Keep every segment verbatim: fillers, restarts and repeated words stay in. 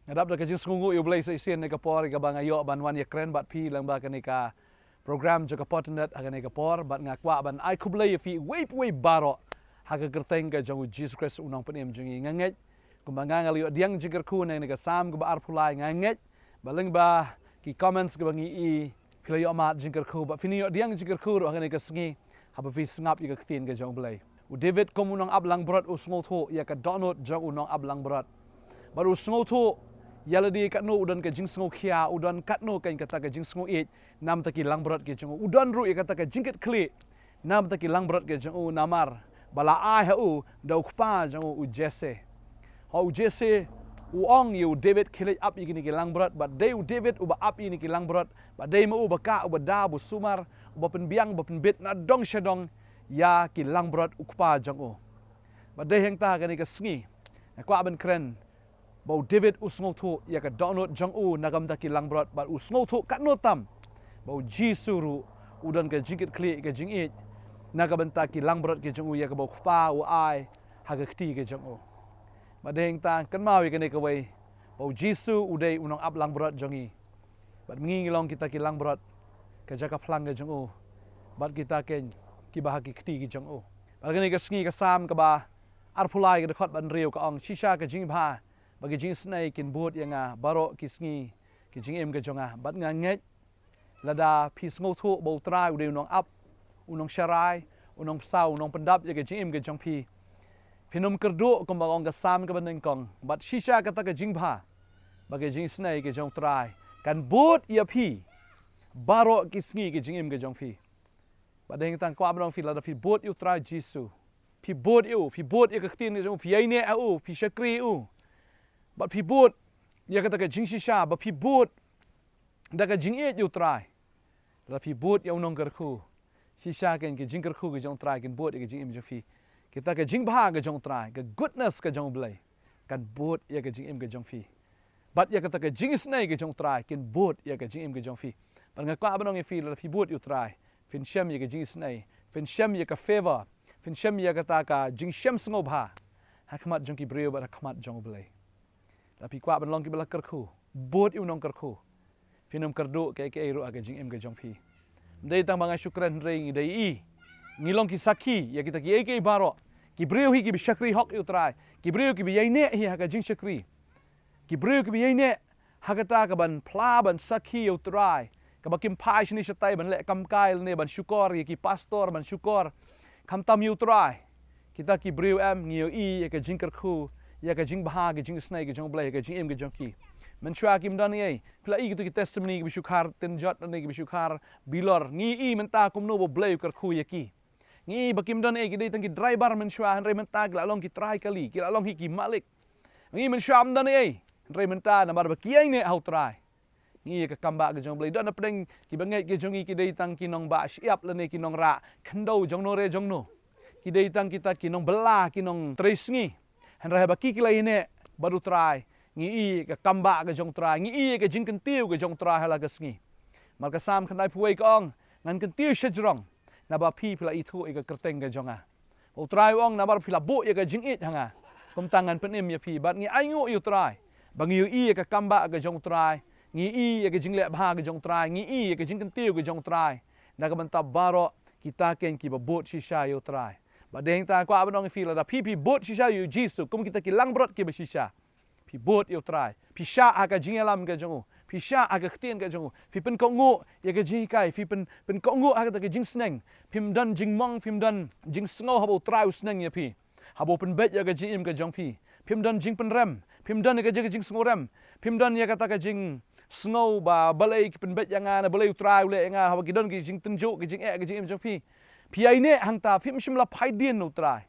Nga dap da ka jingsngewnguh ïa U Blei sa shisien ha kane ka por kaba nga ïoh ban wan ïakren bad phi lyngba kane ka program jong ka Pop Internet ha kane ka por, bad nga kwah ban ai khublei ïa phi uwei pa uwei baroh ha ka kyrteng ka jong U Jisu Khrist U Nongpynim jong ngi. Nga ngeit kumba nga nga la ïoh pdiang jingkyrkhu na kane ka Salm kaba arphew lai, nga ngeit ba lyngba ki comments kiba ngi i phi la ïoh mad jingkyrkhu, bad phin ïoh pdiang jingkyrkhu ruh ha kane ka sngi haba phi sngap ïa ka ktien ka jong U Blei. U David kum u nongap langbrot u sngewthuh ïa ka dohnud jong u nongap langbrot. Bad u sngewthuh ïa lade katno u don ka jingsngewkhia, u don katno keiñ kata ka jingsngewieit na bynta ki langbrot ki jong u. U don ruh ïa kata ka jingkitkhlieh na bynta ki langbrot ki jong u, namar ba la ai ha u da u kpa jong u, u Jesse. Ho u Jesse u ong ïa u David, khie leit ap ïa kine ki langbrot, bad dei u David uba ap ïa kine ki langbrot, bad dei ma u uba kah, uba da, uba sumar, uba pynbiang, uba pynbit na dong sha dong ïa ki langbrot u kpa jong u. Bad dei hangta ha kane ka sngi nga kwah ban kren ba u David u sngewthuh ïa ka dohnud jong u na ka bynta ki langbrot, bad u sngewthuh katno tam ba U Jisu ruh u don ka jingkitkhlieh, ka jingïeit na ka bynta ki langbrot ki jong u, ïa kaba u kpa u ai ha ka kti ka jong u. Bad dei hangta kynmaw ïa kane kawei, ba U Jisu u dei u nongap langbrot jong ngi. Bad ma ngi ngi long kita ki langbrot, ka jaka phlang ka jong u, bad kita keiñ kiba ha ki kti ki jong u. Bad kane ka sngi ka Salm kaba arphew lai ka dkhot ba hynriew ka ong, shisha ka jingbha bad ka jingisynei kin bud ïa nga baroh ki sngi ki jingim ka jong nga. Bad nga ngeit lada phi sngewthuh ba U Trai u dei u nongap, u nongsharai, u nongpynsah, u nongpyndap ïa ka jingim ka jong phi, phin ym kyrduh kumba ong ka Salm kaba nyngkong, bad shisha kata ka jingbha bad ka jingisynei ka jong U Trai kan bud ïa phi baroh ki sngi ki jingim ka jong phi. Bad dei hangta nga kwah ban ong ïa phi, lada phi bud ïa U Trai Jisu, phi bud ïa u, phi bud ïa ka ktien ka jong u, phi ïaineh ha u, phi shakri ïa u, bad phi bud ïa kata ka jingshisha, bad phi bud da ka jingïeit ïa U Trai, lada phi bud ïa u nongkyrkhu, shisha keiñ ka jingkyrkhu ka jong U Trai kan bud ïa ka jingim jong phi. Kita ka jingbha ka jong U Trai, ka goodness ka jong U Blei, kan bud ïa ka jingim ka jong phi. Bad ïa kata ka jingisynei ka jong U Trai kin bud ïa ka jingim ka jong phi. Bad nga kwah ban ong ïa phi, lada phi bud ïa U Trai, phin shem ïa ka jingisynei, phin shem ïa ka favor, phin shem ïa kata ka jingshem sngewbha ha khmat jong ki briew bad ha khmat jong U Blei. Lada phi kwah ban long kiba la kyrkhu, bud ïa u nongkyrkhu, phin ym kyrduh kaei kaei ruh ha ka jingim ka jong phi. Ym dei tang ba nga shu kren, hynrei ngi dei i, ngi long ki sakhi ïa kita kiei kiei baroh. Ki briew hi kiba shakri hok ïa U Trai, ki briew kiba ïaineh hi ha ka jingshakri, ki briew kiba ïaineh ha kata ka ban phla ban sakhi ïa U Trai, kaba kim phai shane shatai ban leh kam kai lane ban shukor ïa ki pastor, ban shukor khamtam ïa U Trai. Kita ki briew em, ngi ïohi ïa ka jingkyrkhu, ïa ka jingbha, ka jingisynei ka jong U Blei ha ka jingim ka jong ki. Mynshuwa kim don ei ei. Phi la i kito ki testimony kiba shu khar Tynjot lane kiba shu khar Bilor, ngi i mynta kumno ba U Blei u kyrkhu ïa ki. Ngi i ba kim don ei ei, ki dei tang ki driver mynshuwa, hynrei mynta ki la long ki trai kali, ki la long hi ki malik. Ngi i mynshuwa ym don ei ei, hynrei mynta namar ba ki ïaineh ha U Trai, ngi i ïa ka kam bah ka jong U Blei. Don na pdeng kiba ngeit ka jong ngi, ki dei tang ki nongbah shyiap lane ki nongrah khyndew jongno re jongno, ki dei tang kita ki nongbylla, ki nongtrei sngi, hynrei haba ki ki la ïaineh bad U Trai, ngi i ïa ka kam bah ka jong U Trai, ngi i ïa ka jingkyntiew ka jong U Trai ha la ka sngi. Namar ka Salm khyndaiphew wei ka ong, ngan kyntiew shajrong naba phi, phi la ithuh ïa ka kyrteng ka jong nga. U Trai u ong, namar phi la buh ïa ka jingïeit ha nga, kumta ngan pynim ïa phi. Bad ngi ainguh ïa U Trai ba ngi ïohi ïa ka kam bah ka jong U Trai, ngi i ïa ka jingleh bha ka jong U Trai, ngi i ïa ka jingkyntiew ka jong U Trai na ka bynta baroh kita keiñ kiba bud shisha ïa U Trai. Bad dei hangta nga kwah ban ong ïa phi, lada phi, phi bud shisha ïa U Jisu kum kita ki langbrot kiba shisha, phi bud ïa U Trai, phi shah ha ka jingïalam ka jong u, phi shah ha ka ktien ka jong u, phi pynkohnguh ïa ka jinghikai, phi pyn, pynkohnguh ha kata ka jingsneng, phim don jingmong, phim don jingsngew haba U Trai u sneng ïa phi, haba u pynbeit ïa ka jingim ka jong phi. Phim don jingpynrem, phim don ïa ka jing, ka jingsngewrem, phim don ïa kata ka jingsngew ba balei ki pynbeit ïa nga, na balei U Trai u leh ïa nga, haba ki don ki jingtynjuh, ki jingeh, ka jingim jong phi. Phi ïaineh hangta, phim shym la phai dien na U Trai.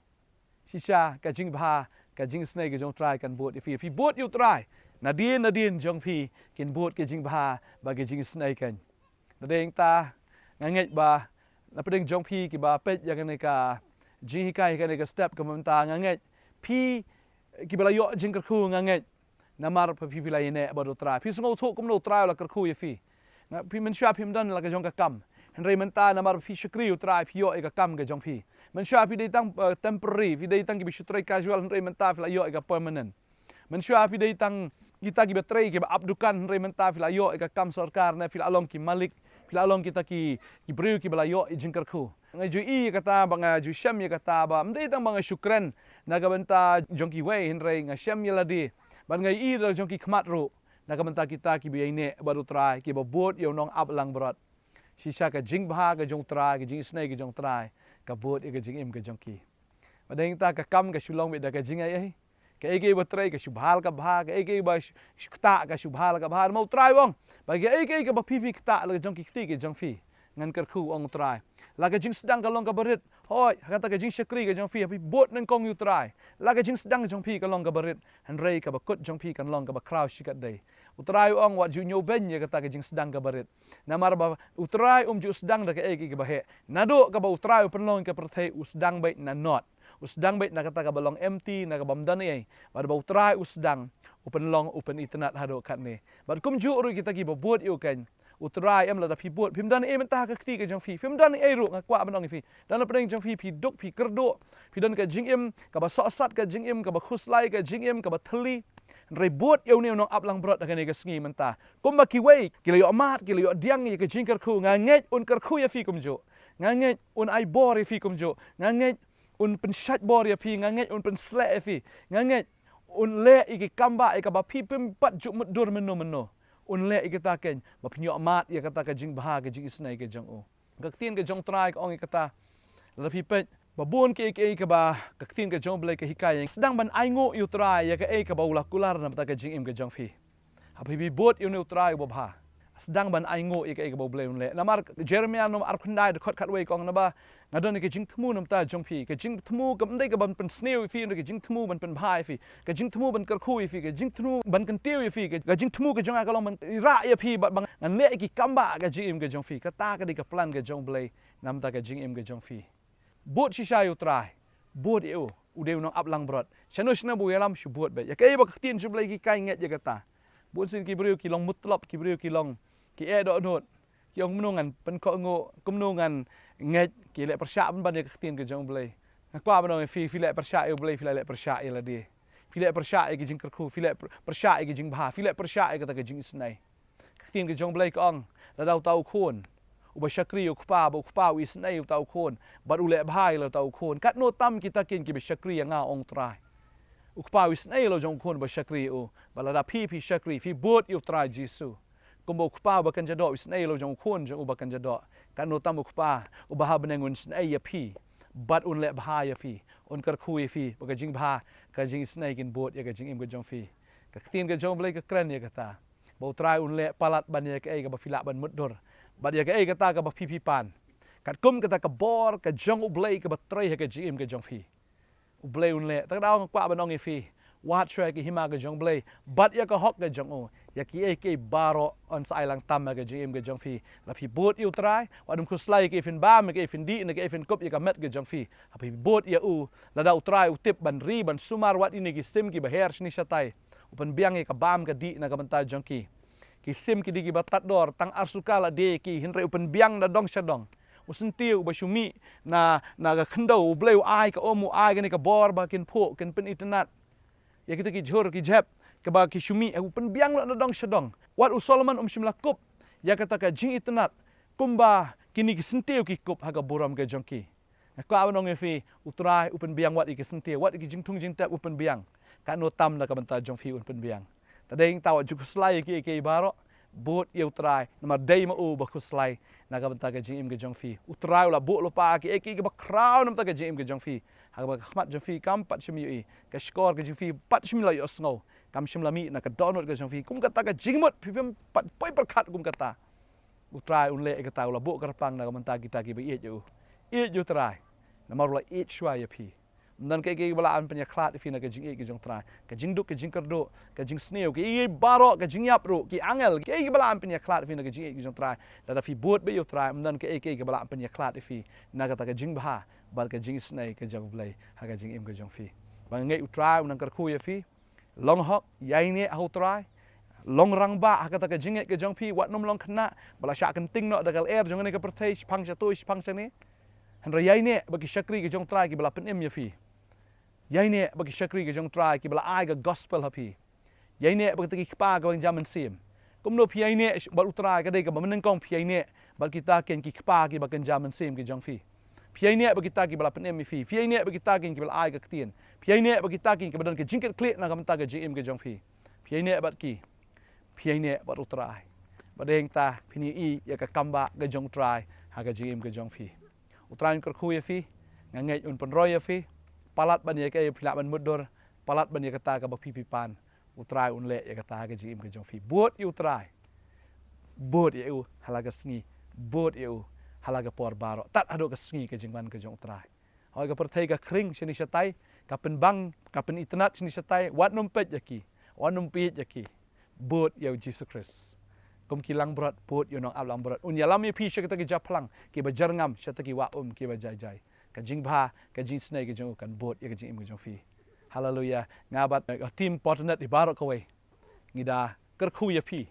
Shisha ka jingbha, ka jingisynei ka jong U Trai kan bud ïa phi. Phi bud ïa U Trai, nadien nadien jong phi kin bud ka jingbha bad ka jingisynei keiñ. Na dei hangta nga ngeit ba na pdeng jong phi kiba peit ïa kane ka jinghikai, kane ka step ka mynta, nga ngeit phi kiba la ïoh jingkyrkhu, nga ngeit namar ba phi, phi la ïaineh bad U Trai. Phi sngewthuh kumno U Trai u la kyrkhu ïa phi. Nga, phi mynshuwa phim don la ka jong ka kam, hynrei mynta namar ba phi shakri U Trai phi ïoh ïa ka kam ka jong phi. Mynshuwa phi dei tang, eh, temporary, phi dei tang kiba shu trei casual, hynrei mynta phi la ïoh ïa ka permanent. Mynshuwa phi dei tang kita kiba trei, kiba ap dukan, hynrei mynta phi la ïoh ïa ka kam sorkar ne phi la long ki malik, phi la long kita ki, ki briew kiba la ïoh ïa jingkyrkhu. Nga ju i ïa kata bad nga ju shem ïa kata ba ym dei tang ba nga shu kren na ka bynta jong kiwei, hynrei nga shem ïa lade bad nga i da jong ki khmat ruh na ka bynta kita kiba ïaineh bad U Trai, kiba bud ïa u nongaplangbrot. Shisha ka jingbha ka jong U Trai, ka jingisynei ka jong U Trai ka bud ïa ka jingim ka jong ki. Bad dei ta ka kam ka shu long beit da ka jingai ei. Kaei kaei ba trei ka shu bha la ka bha, kaei kaei ba shu, shu ktah ka shu bha la ka bha. Namar U Trai u ong ba kaei kaei kaba phi phi ktah la ka jong ki kti ka jong phi, ngan kyrkhu, ong U Trai. La ka jingsdang ka long kaba rit. Hooid, ha kata ka jingshakri ka jong phi, ha phi bud nyngkong ïa U Trai, la ka jingsdang ka jong phi ka long kaba rit. Hynrei kaba kut jong phi kan long kaba khraw shikatdei. U Trai u ong wat ju ñiewbeiñ ïa kata ka jingsdang kaba rit. Namar ba U Trai um ju sdang da kaei kaei kaba heh. Naduh kaba U Trai u pynlong ïa ka pyrthei u sdang beit na not. U sdang beit na kata kaba long empty, na kaba ym don ei. Bad ba U Trai u sdang, u pynlong, u pynitynnad haduh katne. Bad kumjuh ruh kita kiba bud ïa u keiñ. U Trai em, lada phi bud, phim don ei mynta ha ka kti ka jong phi. Phim don ei ruh, nga kwah ban ong ïa phi. Don ha pdeng jong phi, phi duk, phi kyrduh, phi don ka jingim kaba sohsat, ka jingim kaba khuslai, ka jingim kaba thylli. Hynrei bud ïa une u nongaplangbrot ha kane ka sngi mynta. Kumba kiwei ki la ïoh mad, ki la ïoh diang ïa ka jingkyrkhu, nga ngeit un kyrkhu ïa phi kumjuh. Nga ngeit un ai bor ïa phi kumjuh. Nga ngeit un pynshait bor ïa phi, nga ngeit un pynsleh ïa phi. Nga ngeit un leh ïa ki kambah ïa kaba phi phim pat ju mutdur mynno mynno. Un leh ïa kata keiñ ba phin ïoh mad ïa kata ka jingbha, ka jingisynei ka jong u. Ka ktien ka jong U Trai ka ong ïa kata, lada phi peit, ba bun kiei kiei kaba ka ktien ka jong U Blei ka hikai, sdang ban ainguh ïa U Trai ïa kaei kaba u la kular na bynta ka jingim ka jong phi. Ha phi phi bud ïa une U Trai uba bha, sdang ban ainguh ïa kaei kaba U Blei un leh. Namar Jeremiah num arphew khyndai dkhot khatwei ka ong, naba nga don ïa ka jingthmu na bynta jong phi, ka jingthmu kam dei ka ban pynsniew ïa phi, ka jingthmu ban pynbha ïa phi, ka jingthmu ban kyrkhu ïa phi, ka jingthmu ban kyntiew ïa phi, ka, ka jingthmu ka jong nga ka long ban rah ïa phi bad ba ngan leh ïa ki kambah ha ka jingim ka jong phi. Kata ka dei ka plan ka jong U Blei na bynta ka jingim ka jong phi. Bud shisha ïa U Trai, bud ïa u, u dei u nongaplangbrot. Shano shano ba u ïalam shu bud beit. Ïa kaei ba ka ktien jong U Blei ka hikai, ngeit ïa kata. Bun sien ki briew ki long mutlop, ki briew ki long, ki eh dohnud. Ki ong kumno ngan pynkohnguh, kumno ngan ngeit, ki leh pyrshah pynban ïa ka ktien ka jong U Blei. Nga kwah ban ong ïa phi, phi leh pyrshah ïa U Blei, phi la leh pyrshah ïa lade. Phi leh pyrshah ïa ka jingkyrkhu, phi leh pyr-, pyrshah ïa ka jingbha, phi leh pyrshah ïa kata ka jingisynei. Ka ktien ka jong U Blei ka ong, lada uta u khun uba shakri ïa u kpa, ba u kpa u isynei ïa uta u khun bad u leh bha ïa uta u khun, katno tam kita keiñ kiba shakri ïa nga, ong U Trai. U kpa u isynei ïa la u jong u khun uba shakri ïa u. Bad lada phi phi shakri, phi bud ïa U Trai Jisu. Kumba u kpa uba kynja doh u isynei ïa la u jong u khun jong u uba kynja doh, katno tam u Kpa uba ha bneng un isynei ïa phi bad un leh bha ïa phi, un kyrkhu ïa phi, ba ka jingbha, ka jingisynei kin bud ïa ka jingim ka jong phi. Ka ktien ka jong U Blei ka kren ïa kata, ba U Trai un leh palat ban ïa kaei kaba phi lah ban mutdur bad ïa kaei kata kaba phi phi pan. Katkum kata ka bor ka jong U Blei kaba trei ha ka jingim ka jong phi. U Blei un leh. Ta ka daw nga kwah ban ong ïa phi, wad shuwa ïa ka hima ka jong U Blei bad ïa ka hok ka jong u. Ïa kiei kiei baroh yn sa ai lang tam ha ka jingim ka jong phi. La phi bud ïa U Trai, wat nym khuslai ïa kiei phin bam, ïa kiei phin dih, na kiei phin kup ïa ka met ka jong phi. La phi bud ïa u, lada U Trai u tip ban ri, ban sumar wat ine ki sim kiba her shane shatai, u pynbiang ïa ka bam ka dih na ka bynta jong ki. Ki sim ki dei kiba tad dor, tang ar suka la die ïa ki, hynrei u pynbiang na dong sha dong. U syntiew uba shu mih na, na ka khyndew, U Blei u ai ka um, u ai kane ka bor ba kin phuh, kin pynitynnad ïa kita ki jhur ki jhep kiba ki shu mih, u pynbiang noh na dong sha dong. Wat u Solomon um shym la kup ïa kata ka jingitynnad kumba kine ki syntiew ki kup ha ka burom ka jong ki. Nga kwah ban ong ïa phi, U Trai u pynbiang wat ïa ki syntiew, wat ïa ki jingthung jingtep u pynbiang. Katno tam na ka bynta jong phi un pynbiang. Ta dei ta, wat ju khuslai ïa kiei kiei baroh, bud ïa U Trai, namar dei ma u ba khuslai na ka bynta ka jingim ka jong phi. U Trai u la buh lypa kiei kiei kiba khraw na ka bynta ka jingim ka jong phi. Ha kaba ka khmat jong phi kam pat shym ïohi, ka shkor ka jong phi pat shym la ïohsngew, kam shym la mih na ka dohnud ka jong phi. Kum kata ka jingmut phi phim pat poi pyrkhat kum kata. U Trai un leh ïa kata, u la buh kyrpang na ka bynta kita kiba ïeit ïa u. Ïeit ïa U Trai, namar u la ïeit shuwa ïa phi. Ym don kaei kaei ba lah ban pynïakhlad ïa phi na ka jingïeit ka jong U Trai. Ka jingduk, ka jingkyrduh, ka jingsniew, kiei baroh, ka jingïap ruh, ki angel, kaei ba lah ban pynïakhlad ïa phi na ka jingïeit ka jong U Trai. Lada phi bud beit ïa U Trai, ym don kaei kaei ba lah ban pynïakhlad ïa phi na kata ka jingbha bad ka jingisynei ka jong U Blei ha ka jingim ka jong phi. Ba nga ngeit U Trai un nang kyrkhu ïa phi. Long hok, ïaineh ha U Trai. Long rangbah ha kata ka jingngeit ka jong phi, wat nym long khynnah ba la shah kynting noh da ka lyer jong kane ka pyrthei, shipang shato shipang shane. Hynrei ïaineh bad ki shakri ka jong U Trai kiba la pynim ïa phi. Ïaineh bad ki shakri ka jong U Trai kiba la ai ka gospel ha phi. Ïaineh bad kita ki kpa kiba kynja mynsiem. Kumno phi ïaineh bad U Trai ka dei kaba mynnyngkong phi ïaineh bad kita ki kpa kiba kynja mynsiem ki jong phi. Phi ïaineh bad kita kiba la pynim ïa phi. Phi ïaineh bad kita kiba la ai ka ktien. Phi ïaineh bad kita kiba don ka jingkitkhlieh na ka bynta ka jingim ka jong phi. Phi ïaineh bad ki. Phi ïaineh bad U Trai. Bad hangta phin ïohi ïa ka kam ba ka jong U Trai ha ka jingim ka jong phi. U Trai un kyrkhu ïa phi. Nga ngeit un pynroi ïa phi. Palat ban ïa kaei phi lah ban mutdur. Palat ban ïa kata kaba phi phi pan. U Trai un leh ïa kata ha ka jingim ka jong phi. Bud ïa U Trai. Bud ïa u ha la ka sngi. Bud ïa u ha la ka por baroh. Tad haduh ka sngi ka jingwan ka jong U Trai. Hoi ka pyrthei ka khring shini shatai, ka pynbang, ka pynitynnad shini shatai, wat nym peit ïa ki, wat nym peit ïa ki. Bud ïa U Jisu Khrist. Kum ki langbrot, bud ïa u nongap langbrot. Un ïalam ïa phi sha kita ki japhlang, kiba jyrngam, sha kita ki wah um, kiba jai jai. Ka jingbha, ka jingisynei ka jong u kan bud ïa ka jingim ka jong phi. Haleluya. Nga bad, eh, team Fortinet hi baroh kawei. Ngi da kyrkhu ïa phi.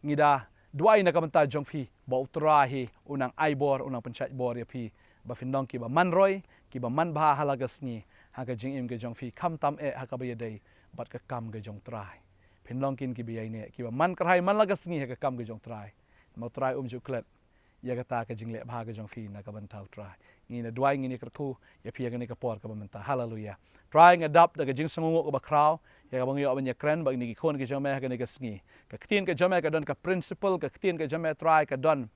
Ngi da duwai na ka bynta jong phi ba U Trai hi u nang ai bor, u nang pynshait bor ïa phi. Ba phin long kiba man roi, kiba man bha ha la ka sngi, ha ka jingim ka jong phi, khamtam eh ha kaba ïadei bad ka kam ka jong U Trai. Phin long kin kiba ïaineh, kiba man kyrhai man la ka sngi ha ka kam ka jong U Trai. Namar U Trai um ju klet ïa kata ka jingleh bha ka jong phi na ka bynta U Trai. Ngi na duwai, ngi na kyrkhu ïa phi ha kane ka por kaba mynta. Haleluya. Trai, nga dap da ka jingsngewnguh kaba khraw ïa kaba ngi ïoh ban ïakren bad kine ki khun ki jong me ha kane ka sngi. Ka ktien ka jong me ka don ka principle, ka ktien ka jong me, Trai, ka don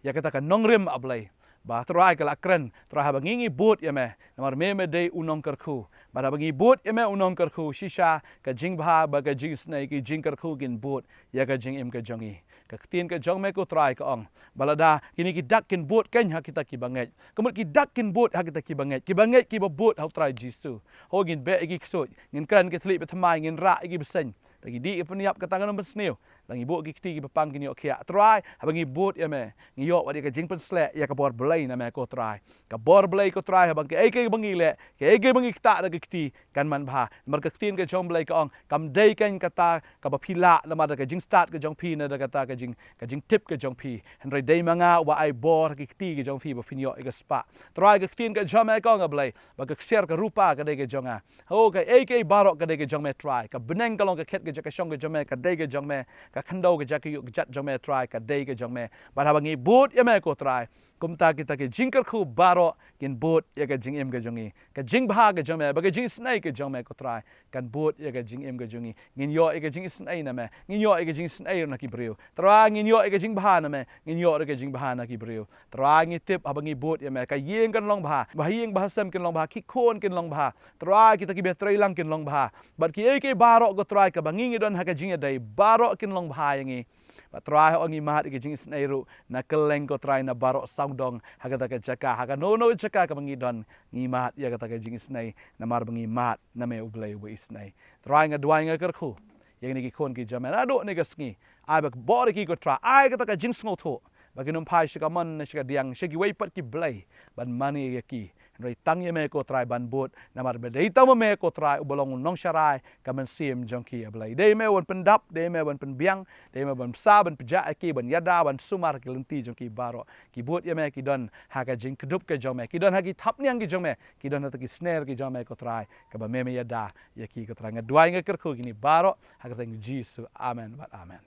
ïa kata ka nongrim, A Blei. Ba Trai, ka la kren, Trai, haba ngi ngi bud ïa me, namar me me dei u nongkyrkhu. Bad haba ngi bud ïa me u nongkyrkhu, shisha ka jingbha bad ka jingisynei, ki jingkyrkhu kin bud ïa ka jingim ka jong ngi. Ka ktien ka jong me, ko Trai, ka ong ba lada kine ki dak kin bud keiñ ha kita kiba ngeit. Ka mut ki dak kin bud ha kita kiba ngeit. Kiba ngeit kiba bud ha U Trai Jisu. Ho, ngin beh ïa ki ksuid, ngin kren ki thylliej ba thymmai, ngin rah ïa ki bseiñ. Lada ki dih ki pynïap, kata kan ym pynsniew. Lada ngi buh ki kti, kiba pang kin ïoh khiah. Trai, haba ngi bud ïa me, ngi ïoh wat ïa ka jingpynsleh ïa ka bor Blei na me, ko Trai. Ka bor Blei, ko Trai, haba kaei kaei ba ngi leh, kaei kaei ba ngi ktah da ki kti, kan man bha. Namar ka ktien ka jong Blei ka ong, kam dei keiñ kata kaba phi lah, namar da ka jingstad ka jong phi, ne da kata ka jing, ka jingtip ka jong phi. Hynrei dei ma nga uba ai bor ha ki kti ka jong phi ba phin ïoh ïa ka spah. Trai, ka ktien ka jong me ka ong, A Blei, ba ka ksiar ka rupa ka dei ka jong nga. Ho, kaei kaei baroh ka dei ka jong me, Trai. Ka bneng ka long ka khet ka jaka shong ka jong me, ka dei ka jong me. Ka khyndew ka jaka ïuh ka jat jong me, Trai, ka dei ka jong me. Bad haba ngi bud ïa me, ko Trai, kumta kita ki jingkyrkhu baroh kin bud ïa ka jingim ka jong ngi. Ka jingbha ka jong me bad ka jingisynei ka jong me, ko Trai, kan bud ïa ka jingim ka jong ngi. Ngin ïoh ïa ka jingisynei na me, ngin ïoh ïa ka jingisynei na ki briew. Trai, ngin ïoh ïa ka jingbha na me, ngin ïoh ïa ka jingbha na ki briew. Trai, ngi tip haba ngi bud ïa me, ka ïing kan long bha, ba ha ïing ba ha sem kin long bha, ki khun kin long bha. Trai, kita kiba treilang kin long bha. Bad kiei kiei baroh, ko Trai, kaba ngi ngi don ha ka jingïadei, baroh kin long bha ïa ngi. Bad Trai, ho, ngi mad ïa ka jingisynei ruh na kylleng, ko Trai, na baroh sawdong, ha kata ka jaka, ha kano kano ka jaka kaba ngi don, ngi mad ïa kata ka jingisynei, namar ba ngi mad na me, U Blei uba isynei. Trai, nga duwai, nga kyrkhu ïa kine ki khun ki jong me naduh kane ka sngi. Ai ba ka bor ïa ki, ko Trai, ai kata ka jingsngewthuh ba kin ym phai sha ka mon ne sha ka diang, sha kiwei pat ki blei ban mane ïa ki. Hynrei tang ïa me, ko Trai, ban bud, namar ba dei tang ma me, ko Trai, uba long u nongsharai ka mynsiem jong ki, A Blei. Dei me uban pyndap, dei me uban pynbiang, dei me uban bsa, ban pynjah ïa ki, ban ïada, ban sumar ki lynti jong ki baroh. Ki bud ïa me, ki don ha ka jingkdup ka jong me, ki don ha ki thapniang ki jong me, ki don ha kita ki sner ki jong me, ko Trai, kaba me me ïada ïa ki, ko Trai. Nga duwai, nga kyrkhu kine baroh ha ka kyrteng Jisu. Amen bad amen.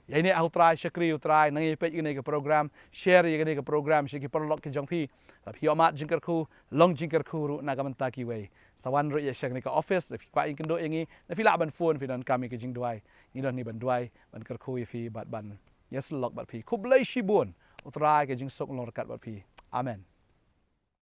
Ïaineh ha U Trai, shakri U Trai, nang ïa peit ïa kane ka program, share ïa kane ka program sha ki paralok ki jong phi. Lada phi ïoh mad jingkyrkhu, long jingkyrkhu ruh na ka bynta kiwei. Sa wan ruh ïa sha kane ka office, lada phi kwah ïakynduh ïa ngi, lada phi lah ban phone, phi donkam ïa ka jingduwai. Ngi don hangne ban duwai, ban kyrkhu ïa phi bad ban ïasyllok bad phi. Khublei shibun. U Trai ka jingsuk long ryngkat bad phi. Amen.